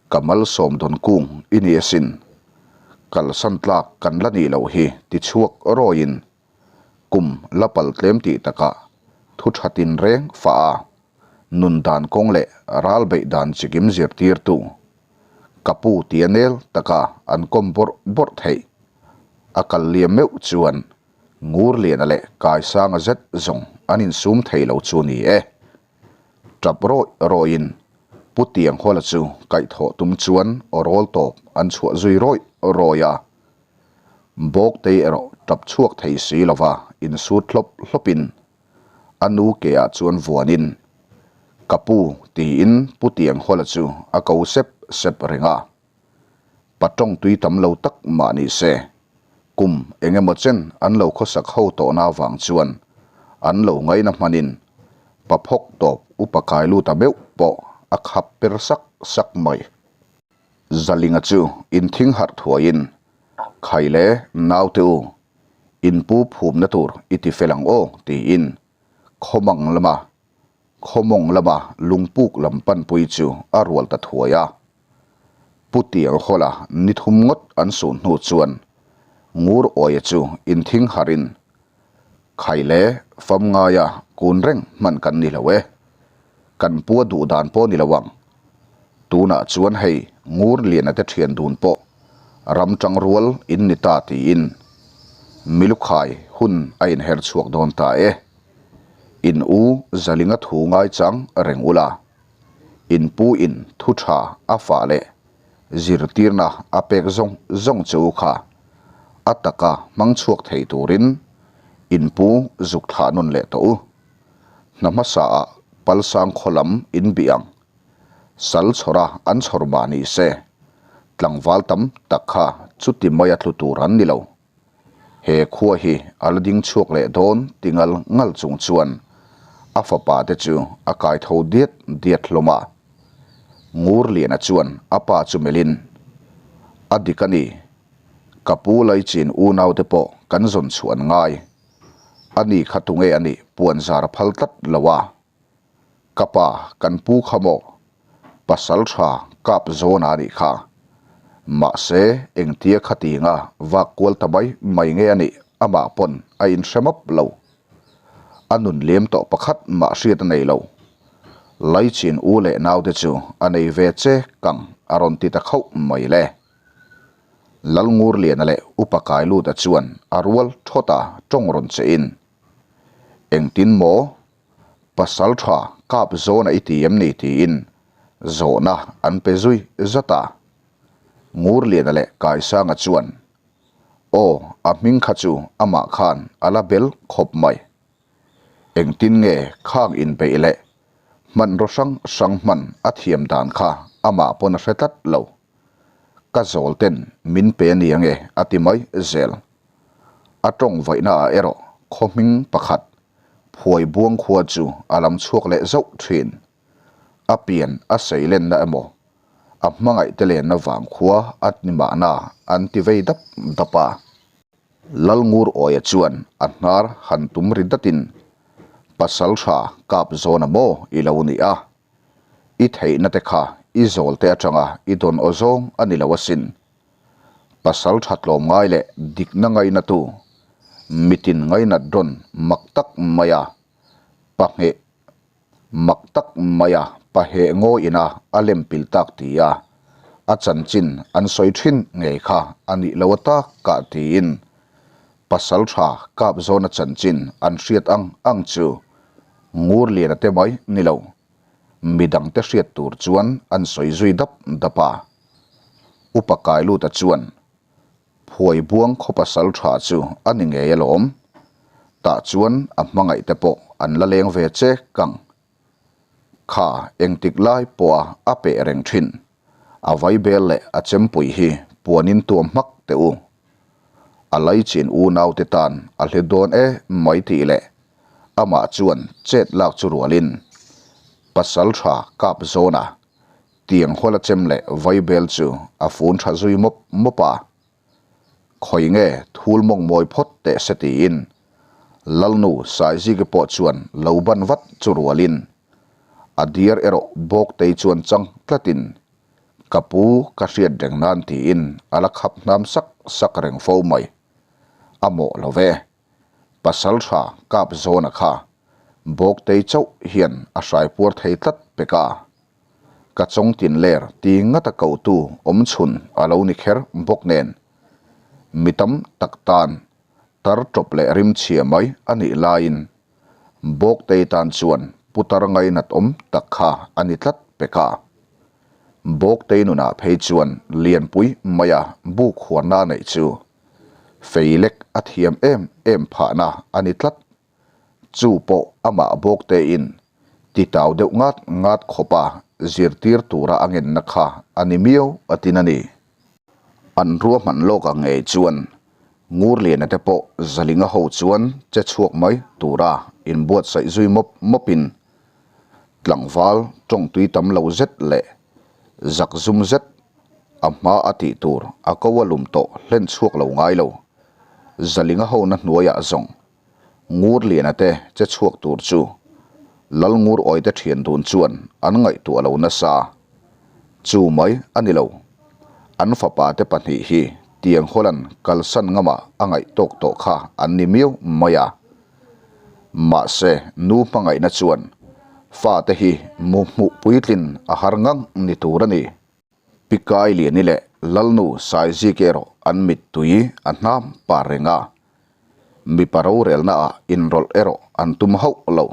Ka malsawm dawn kung i ni asin. Kalsan tlak kan la nih loh hi ti chhuak rawiin, kum la pal tlem tih takah thu tha tinreng fah a, nun dan kawng leh ral beih dan chikim zirtirtu ka pu tia nel taka an kawm bawrh bawrh theih a kal liam meuh chuan Ngurliana leh Kaisanga zet zawng an insum thei lo chu ni e. Tap rawih rawihin Pu Tianghawla chu kaihthawh tum chuan aw rawl tawp an chhuah zui rawih rawih a. Bawktei erawh tap chhuak thei si lova insut hlawp hlawpin a nu ke ah chuan vuanin Ka pu tiin Pu Tianghawla chu a ko sep sep reng a. Pa tawng tui tam lo tak mah ni se, kum eng emaw chen an lo khawsak ho tawhna avang chuan an lo ngaina hmanin pa phawk tawp upa kai lut a meuh pawh a khap per sak sak mai. Zalinga chu inthing harh thuaiin, Khai le, naute u, inpu phumna tur i ti fel ang aw, tiin khawmang lama Khawmawng lama lungpuk lam panpui chu a rual ta thuai a. Pu Tianghawla ni thum ngawt an sun hnu chuan Ngur Awia chu inthing harin, Khai le, fam ngaia kun reng hman kan ni lo e. Kan pua duh dan pawh ni lo ang. Tunah chuan hei Ngur Liana te thian dun pawh ram tang rual in ni ta tiin Milukhai hun a inher chhuak dawn ta e. In u Zalinga thu ngaichang reng ula, in pu in thu tha a fah leh zirtirna a pek zawng zawng che u kha a taka hmang chhuak thei turin in pu zuk thlah nawn leh tawh u. Hna hmasa ah Palsang khaw lam in bih ang. Sal chhawra an chhawr mah ni se, tlangval tam tak kha chuti maia tlu tur an ni lo. He khua hi a la ding chhuak leh dawn ti ngal ngal chung chuan a fapa te chu a kai tho diat diat hlawm a. Ngurliana chuan a pa chu melhin, A dik a ni, ka pu Laichin unaute pawh kan zawn chhuah an ngai. A ni kha tunge a nih puan zar a phal tlat lo a. Ka pa, kan pu kha maw? Pasal tha kap zawn a nih kha. Mahse, engtia khatinga vak kual ta mai mai nge a nih amah pawn a inhre map lo. A nun lem tawh pakhat mah hriat a nei lo. Laichin u leh naute chu a nei ve che kang a rawn ti ta khauh mai le. Lalngurliana leh Upa Kailuta chuan a rual thawt a tawng rawn che in, Engtin maw? Pasal tha kap zawn a i ti em ni tiin zawhna an pe zui zat a. Ngurliana leh Kaisanga chuan, Aw, a hming kha chu amah khan a la bel khawp mai. Engtin nge khang inbeih leh hmanraw hrang hrang hman a thiam dan kha amah pawn a hre tlat lo. Ka zawl ten min pe a ni ange a ti mai zel. A tawng vaihna ah erawh khaw hming pakhat Phuai buang khua chu a lam chhuak leh zauh thin. A pian a sei lenna emaw, a hmangaih te lenna vang khua a ni mahna an ti vei dap dap a. Lalngur Awia chuan a hnar han tum ri datin, Pasal tha kap zawn a maw i lo ni a? I theihna te kha i zawl te atanga i dawn aw zawng a ni lo asin. Pasal tha tlawm ngai leh dikna ngainatu, mitin ngainat rawn mak tak maia pahngeh mak tak maia paheh ngawiin a a lem pil tak tia a chanchin an sawi thin ngei kha a nih lo a tak kah tiin pasal tha kap zawna chanchin an hriat ang ang chu Ngurliana te mai ni lo midangte hriat tur chuan an sawi zui dap dap a. Upa Kailuta chuan Phuai buang khaw pasal tha chu a ni ngei alawm. Tah chuan a hmangaih te pawh an la leng ve che kang. Kha engtik lai pawha a peh reng thin. A vaibel leh a chempui hi puanin tuam hmak teh u. A laichin unaute tan a hlet dawn e mai tih leh amah chuan chet lak chu rualin pasal tha kap zawna Tiang huala chem leh vaibel chu a fun tha zui mawp mawp a. Khawi nge thul mawng mawi phawt teh se tiin Lalnu Saiziki pawh chuan lo ban vat chu rualin a diar erawh Bawktei chuan chang tlatin ka pu ka hriat reng nan tiin a la khap hnam sak sak reng fo mai. A mawh lo ve. Pasal tha kap zawna kha Bawktei chauh hian a hraipuar thei tlat pek a. Ka chawng tin ler ti ngata kotu awm chhun a lo ni kher bawk nen. Mi tam tak tan tar tawp leh rim chhia mai a nih laiin Bawktei tan chuan putar ngainat awm tak kha a ni tlat pek a. Bawktei nunah phei chuan lianpui maia buk huanna a neih chu fei lek a thiam em em phahna a ni tlat Chu pawh amah bawk tein titau deuh ngat ngat khawpa zirtir tura a ngenna kha a ni miau a tin a ni. An ruahman lawk ang ngei chuan Ngurliana te pawh Zalinga ho chuan che chhuak mai tura inbuatsaih zui mawp mawpin tlangval tawngtui tam lo zet leh zak zum zet a hma a tih tur a ko a lum tawh hlen chhuak lo ngai lo Zalinga hona hnuaiah zawng Ngurliana te che chhuak tur chu Lalngur awite thian dun chuan an ngaihtuah lo nasa. Chu mai a ni lo. An fapa te pahnih hi tiang Holland kalsan ngama a ngaih tawk tawh kha an ni miau mai a. Mahse nu hmangaihna chuan fate hi mu hmuh puitlin a har ngang ni tur a ni. Pi Kailiani leh Lalnu Saiziki erawh an mittui a hnam par reng a, mipa rorelna ah inrawlh erawh an tum hauh lo.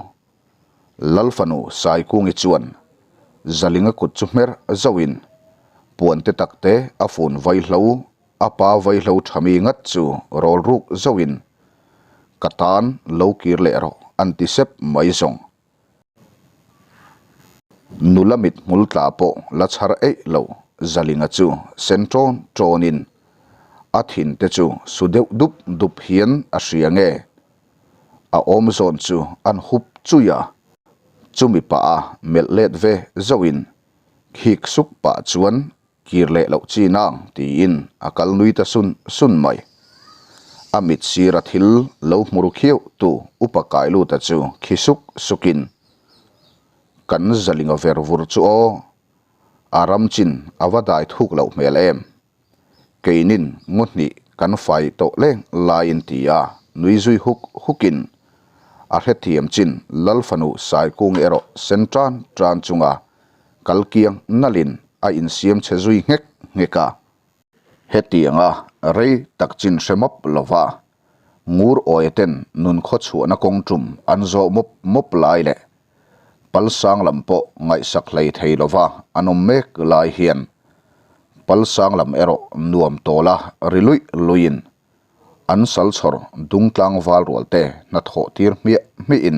Lalfanu Saikungi chuan Zalinga kut chu hmer zauhin puante takte a fun vaihlo a pa vaihlo thami ngat chu rawl ruk zauhin Ka tan lo kir leh rawh an ti sep mai zawng. Nula mit hmul tla pawh la chhar eih lo Zalinga chu sen ṭawn ṭawnin a thin te chu su deuh dup dup hian a hria nge a awm zawn chu an hup chui a, chumi pah a melh let ve zauhin khik suk pah chuan Kir leh loh chi nang tiin a kal nui ta sun sun mai. A mit sira thil lo hmur khiau tu upa kai luta chu khi suk sukin, Kan zalinga ver vur chu aw, a ram chin a va dai thuk loh hmel em. Keinin ngaw hnih kan fai tawh leng laiin ti a nui zui huk hukin a hrethiam chin Lalfanu Saikung erawh sen tan tan chunga kal kiang nalin a insiam chhe zui nghek nghek a. Hetianga rei tak chin hre mawp lova ngur awia ten nun khaw chhuahna kawng tum an zawh mawp mawp lai leh Palsang lam pawh ngaihsak hlei thei lova an awm mek lai hian Palsang lam erawh nuam tawla ri luih luihin An sal chhawr dung tlangval rual te hnathawh tir hmiah hmihin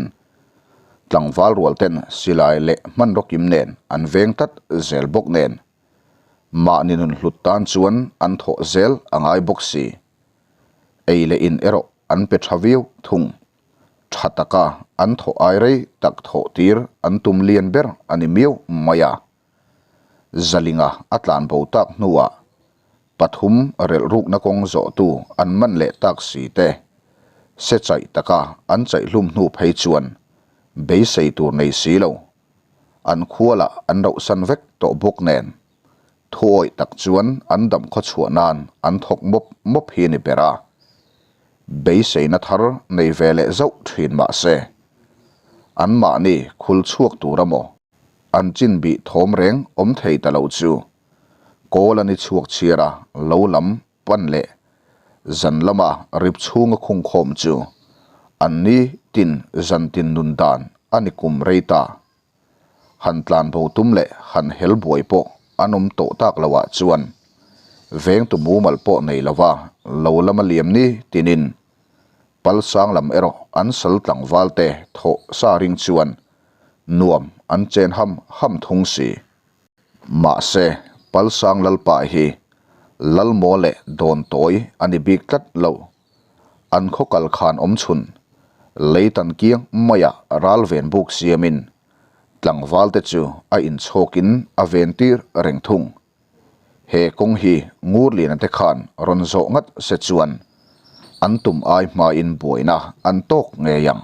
tlangval rual ten silai leh hmanraw kim nen an veng tlat zel bawk nen mahni nun hlut tan chuan an thawh zel a ngai bawk si. Ei leh in erawh an pe tha viau thung. Tha taka an thawh ai rei tak thawh tir an tum lian ber a ni miau mai a. Zalinga a tlan bo tak hnuah pathum relh rukna kawng zawhtu an man leh tak si te, se chaih taka an chaih hlum hnu phei chuan beisei tur nei si lo, an khualah an rohsan vek tawh bawk nen thuawih tak chuan an dam khawchhuah nan an thawk mawp mawp hi a ni ber a, beiseina thar nei ve leh zauh thin mah se anmahni khul chhuak tur a maw? An chin bih thawm reng awm thei ta lo chu kawl a ni chhuak chhiar a, lo lam pan leh zan lama rip chhunga khung khawm chu an ni tin zan tin nun dan a ni kum rei ta. Han tlan bo tum leh han hel buai pawh an awm tawh tak lo ah chuan vengtu mumal pawh nei lova lo lama liam ni tinin Palsang lam erawh an sal tlangval te thawh sa ring chuan nuam an chen ham ham thung si. Mahse, Palsang Lalpa hi Lalmaw leh Dawntawi a ni bik tlat lo. An khaw kal khan awm chhun, Leitan kiang maiah ral ven buk siamin tlangvalte chu a inchhawkin a ventir reng thung. He kawng hi Ngurliana te khan rawn zawh ngat se chuan an tum ai hmain buaina an tawk ngei ang.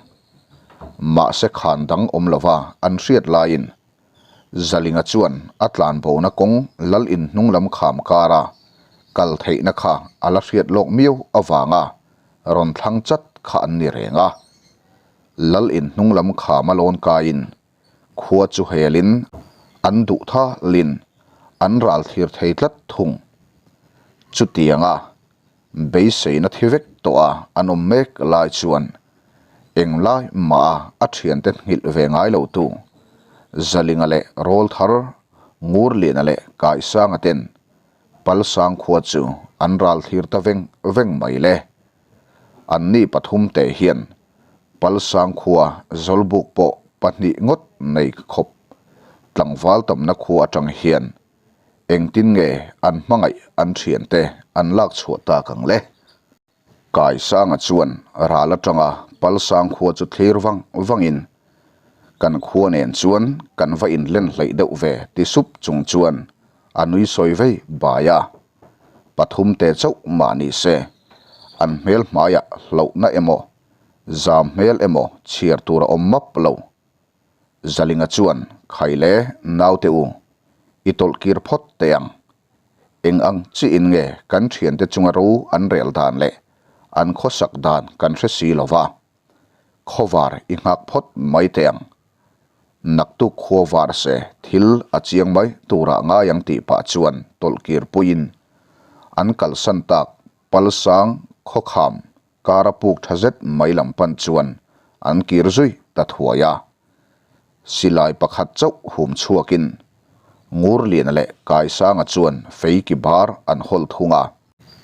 Mahse khan dang awm lova an hriat laiin Zalinga chuan a tlanbona kawng lal in hnung lam kham kara kal theihna kha a la hriat lawk miau avanga rawn thlang chat kha an ni reng a. Lal in hnung lam khama lawn kaiin Khua chu helin an duh thalin an ral thlir thei tlat thung. Chutianga beiseina thi vek tawh a an awm mek lai chuan englai mah a thiante nghilh ve ngai lo tu Zalinga leh Rawlthar, Ngurliana leh Kaisanga ten Palsang khua chu an ral thlir ta veng veng mai le. Anni pathumte hian Palsang khua Zawlbuk pawh pahnih ngawt nei khawp tlangval tamna khua atang hian engtin nge an hmangaih an thiante an lak chhuah tak ang le? Kaisanga chuan ral atanga Palsang khua chu thlir vang vangin kan khua nen chuan kan va inlen hleih deuh ve ti sup chung chuan a nui sawi vei bai a. Pathumte chauh mah ni se, an hmel hmaiah hlauhna emaw, zam hmel emaw chhiar tur a awm map lo. Zalinga chuan, Khai le, naute u, i tawlh kir phawt teh ang. Eng ang chiin nge kan thiante chunga ro an rel dan leh an khawsak dan kan hre si lo va, khawvar i nghak phawt mai teh ang. Naktuk khua var se thil a chiang mai turah ngai ang tih pah chuan tawlhkir puiin an kalsan tak Palsang khawkham kara puk tha zet mai lam pan chuan an kir zui ta thuai a. Silai pakhat chauh hum chhuakin Ngurliana leh Kaisanga chuan fei ki bar an hawl thung a.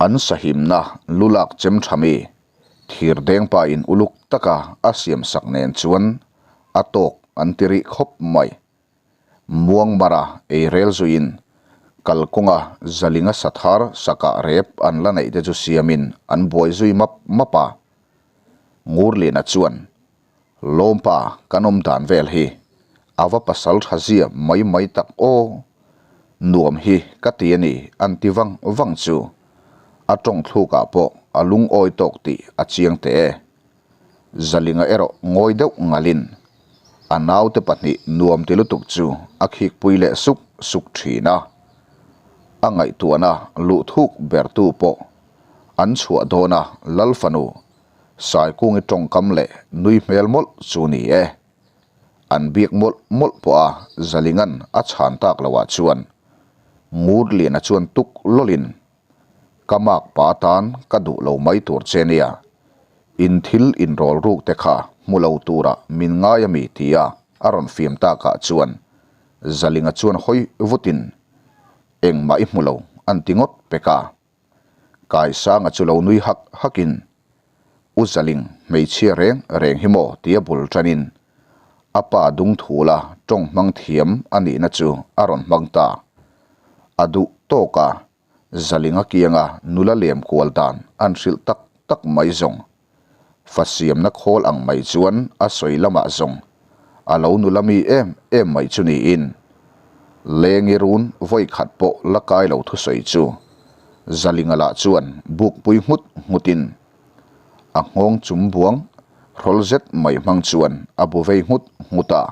An sahimna lulak chem tha mi Thir dengpa in uluk taka a siam sak nen chuan a tawk an ti rih khawp mai. Muangmara ei rel zuiin kalkawnga Zalinga sathar sakah rep an la neih te chu siamin an buai zui map map a. Ngurliana chuan, Lawmpa kan awm dan vel hi a va pasal tha zia mai mai tak aw. Nuam hi ka ti a ni an ti vang vang chu a tawng thlukah pawh a lungawi tawk tih a chiang teh e. Zalinga erawh ngawi deuh ngalin a naute pahnih nuam ti lutuk chu a khikpui leh suk suk thin a. A ngaihtuahna luh thuk bertu pawh an chhuah dawn a Lal fanu Saikungi tawngkam leh nui hmel mawlh chu ni e. An biak mawlh mawlh pawh a Zalinga'n a chhan tak loh ah chuan Ngurliana chuan tuk lawlin Ka mak pa tan ka duh lo mai tur che nia, in thil inrawl ruk te kha hmu lo tura min ngai a mi tia a rawn fiam takah chuan Zalinga chuan hawi vutin Engmah i hmu lo an ti ngawt pek a. Kaisanga chu lo nui hak hakin, U Zaling, hmeichhia reng reng hi maw? tia bul tanin a pa dung thula tawng hmang thiam a nihna chu a rawn hmang ta. A duh tawk a, Zalinga kianga nula lem kual dan an hrilh tak tak mai zawng. Fa siamna khawl ang mai chuan a sawi lamah zawng a lo nula mi em em mai chu niin Lengi run vawi khat pawh la kai lo thusawi chu Zalinga lah chuan bukpui nghut nghutin a nghawng chum buang hrawl zet mai hmang chuan a bu vei nghut nghut a.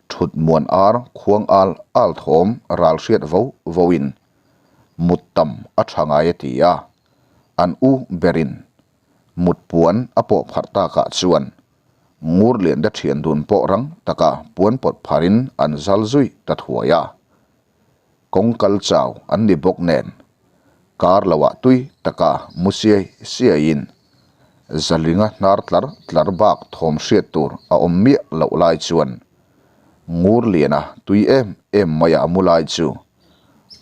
Thut muan ar khuang al al thawm ral hriat vo voin mut tam a tha ngai a ti a. An u berin mut puan a pawh pharh takah chuan Ngurlian te thian dun pawh rang taka puan pawt pharin an zal zui ta thuai a. Kawng kal chau an ni bawk nen kar loah tui taka mu siai siaiin Zalinga hnar tlar tlar bak thawm hriat tur a awm miah loh lai chuan Ngurliana tui em em maia a mu lai chu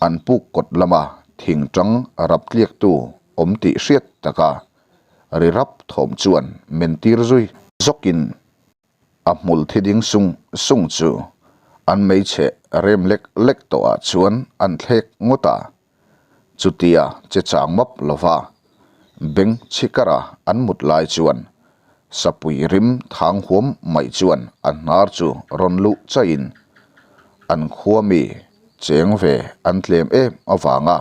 An puk kawt lama thingtang rap tliaktu awm tih hriat taka ri rap thawm chuan men tir zui zawkin a hmul thi ding sung sung chu an hmeichhe rem lek lek tawhah chuan an thlek ngawt a. Chutia che chang map lova beng chhikara an mut lai chuan sapui rim thang huam mai chuan a hnar chu rawn luh chaihin an khua mi cheng ve an tlem em avanga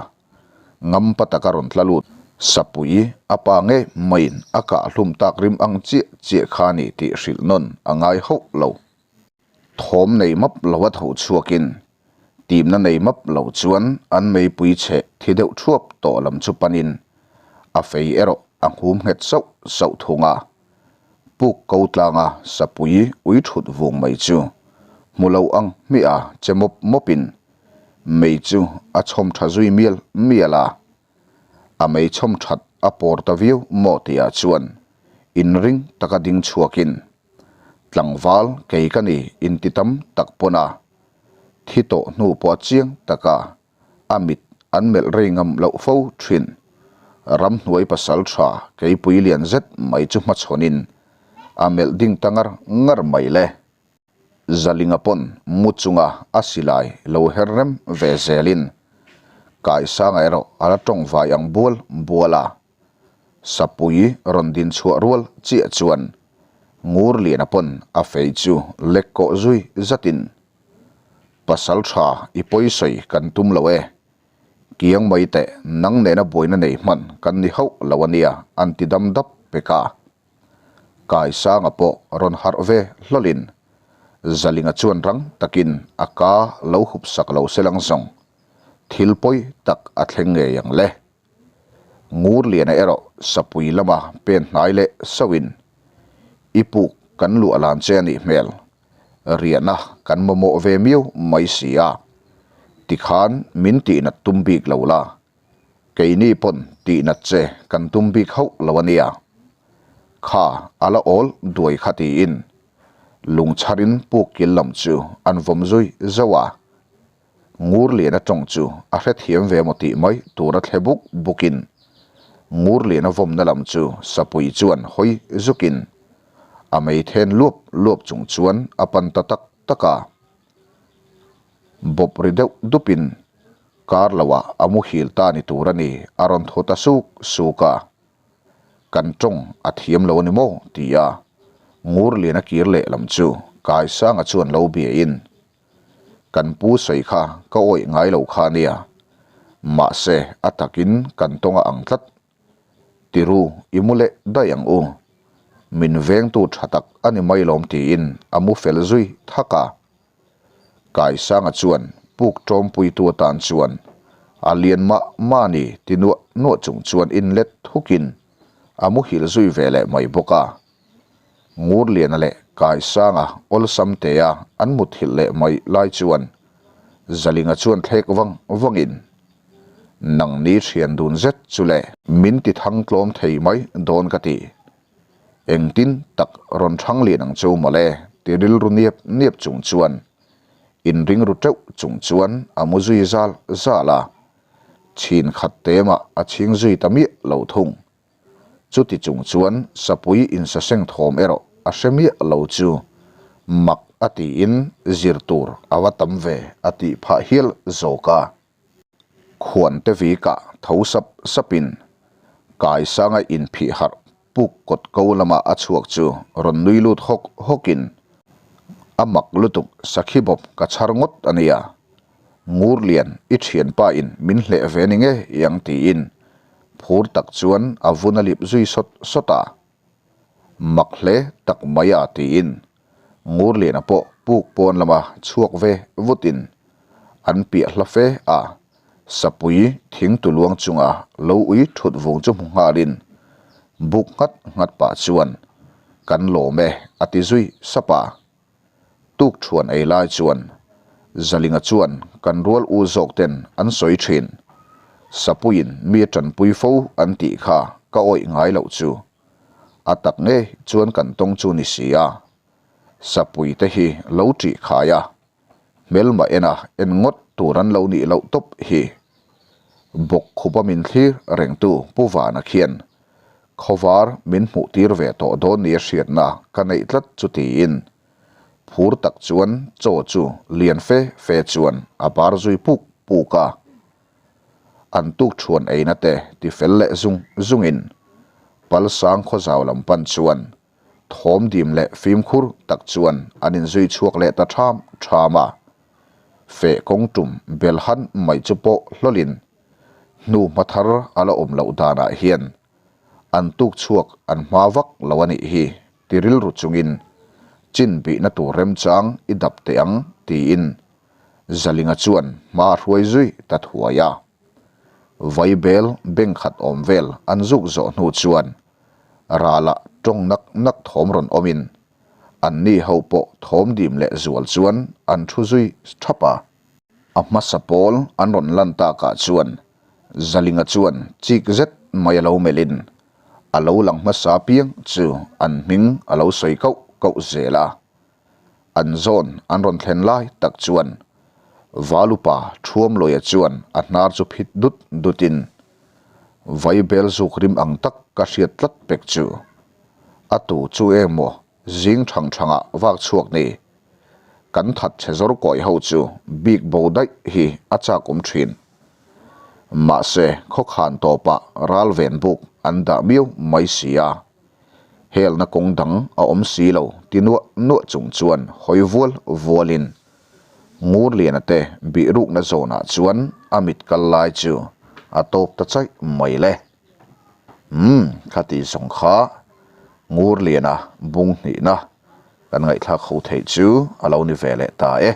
ngampa taka rawn tla lut sapui a pa ngei maiin a kah hlum tak rim ang chiah chiah kha ni tih hrilh nawn a ngai hauh lo. Thawm nei map lo a tho chhuakin timna nei map lo chuan an meipui chhe thi deuh thuap tawh lam chu panin a fei erawh a nghum nghet sauh sauh thung a. Puk ko tlanga sapui ui thut vung mai chu hmu lo ang hmiah che mawp mawpin mei chu a chhawm tha zui mial mial a. A mei chhawm that a pawr ta viau maw tihah chuan inring taka ding chhuakin Tlangval kei ka ni inti tam tak pawn a, thi tawh hnu pawh a chiang taka a mit an melh rei ngam loh fo thin. Ramhnuai pasal tha keipui lian zet mai chu hmachhawnin a melh ding ta ngar ngar mai le. Zalinga pawn mu chunga a silai lo her rem ve zelin Kaisanga erawh a la tawng vai ang bual bual a. Sapui rawn din chhuah rual chiah chuan Ngurliana pawn a fei chu lek kawh zui zatin, Pasal tha i pawi sawi kan tum lo e, kiang mai teh nang nena buaina nei hman kan ni hauh lo a nia an ti dam dap pek a. Kaisanga pawh rawn harh ve hlawlin Zalinga chuan rang takin a ka lo hup sak lo selang zawng thil pawi tak a thleng ngei ang le. Ngurliana erawh sapui lama pen hnai leh sauhin, I puk kan luah lan che a nih hmel, riahna kan mamawh ve miau mai si a, tikhan min tihnat tum bik lo la, keini pawn tihnat che kan tum bik hauh lo a nia. Kha a la awl duai kha tiin lungchharin puk kil lam chu an vawm zui zauh a. Ngurliana tawng chu a hrethiam ve maw tih mai tura thle buk bukin Ngurliana vawmna lam chu Sapui chuan hawi zukin a mei then luap luap chung chuan a pan ta tak tak a. Bawp ri deuh dupin kar loah a muhil ta ni tur a ni a rawn thaw ta suk suk a. Kan tawng a thiam lo a ni maw? ti a Ngurliana kir leh lam chu Kaisanga chuan lo biain Kan pu sawi kha ka awih ngai lo kha nia. Mahse a takin kan tawng a ang tlat. Tiru i mu leh daih ang u. Min vengtu tha tak a ni mai lawm tiin a mu fel zui thak a. Kaisanga chuan puk tawmpuitu atan chuan a lian mah mah ni ti nuah nuah chung chuan inlet thukin a muhil zui ve leh mai bawk a. Ngurliana leh Kaisanga awlsam tea an muthilh leh mai lai chuan Zalinga chuan thlek vang vangin, Nangni thian dun zet chu le. Min ti thang tlawm thei mai dawn ka ti. Engtin tak rawn thang lian ang cheu mawle ti rilru niap niap chung chuan inring ru teuh chung chuan a mu zui zal zal a, chhin khat temah a chhing zui ta miah lo thung. Chuti chung chuan sapui insaseng thawm erawh a hre miah lo chu mak a tiin zir tur a va tam ve a tih phah hial zawk a. Khuante vikah tho sap sapin Kaisanga inphih harh puk kawt ko lama a chhuak chu rawn nui lut hawk hawkin a mak lutuk sakhi bawp ka chhar ngawt a nia. Ngurlian i thianpa in min hleh ve ni nge iang tiin phur tak chuan a vun a lip zui sawt sawt a. Mak hle tak mai a tiin Ngurliana pawh puk pawn lama chhuak ve vutin an piah hla fe a, sapui thing tuluang chunga lo ui thut vung chu hmu nghalin buk nghat nghat pah chuan kan lawm e a ti zui sap a. Tuk thuan ei lai chuan Zalinga chuan kan rual u zawk ten an sawi thin. Sapuiin mi a tanpui fo an tih kha ka awih ngai loh chu. A tak ngei chuan kan tawng chu ni si a. Sapui te hi lo ṭih khai a, hmelma ena en ngawt tur an lo nih loh tawp hi. Bawk khupa min thlir rengtu Pu Vana khian khawvar min hmuh tir ve tawh dawn nia hriatna ka neih tlat chu tiin phur tak chuan chaw chu lian fe fe chuan a bar zui puk puk a. An tuk thuan eina te ti fel leh zung zungin Palsang khawzau lam pan chuan thawm dim leh fimkhur tak chuan an inzui chhuak leh ta ṭham ṭham a. Feh kawng tum bel han mai chu pawh hlawlin hnu hma thar a la awm loh danah hian an tuk chhuak an hma vak lo a nih hi ti rilru chungin chin bihna tur remchang i dap teh ang tiin Zalinga chuan hma a hruai zui ta thuai a. Vaibel beng khat awm vel an zuk zawh hnu chuan ralah tawng nak nak thawm rawn awmin anni ho pawh thawm dim leh zual chuan an thu zui thap a. A hmasa pawl an rawn lan takah chuan Zalinga chuan chik zet mai a lo melhin a lo lang hmasa piang chu an hming a lo sawi kauh kauh zel a. An zawn an rawn thlen lai tak chuan Valupa Thuamluaia chuan a hnar chu phit dut dutin Vaibel zuk rim ang tak ka hriat tlat pek chu a tu chu emaw zing thang thangah vak chhuak ni. Kan that chhe zawr kawi ho chu bik bo daih hi a chak awm thin. Mahse khawkhan tawpah ral ven buk an dah miau mai si a. Helna kawng dang a awm si lo ti nuah nuah chung chuan hawi vual vualin Ngurliana te bihrukna zawnah chuan a mit kal lai chu a tawp ta chaih mai le. Umm khati zawng kha Ngurliana bung hnihna kan ngaihthlak ho theih chu a lo ni ve leh ta e.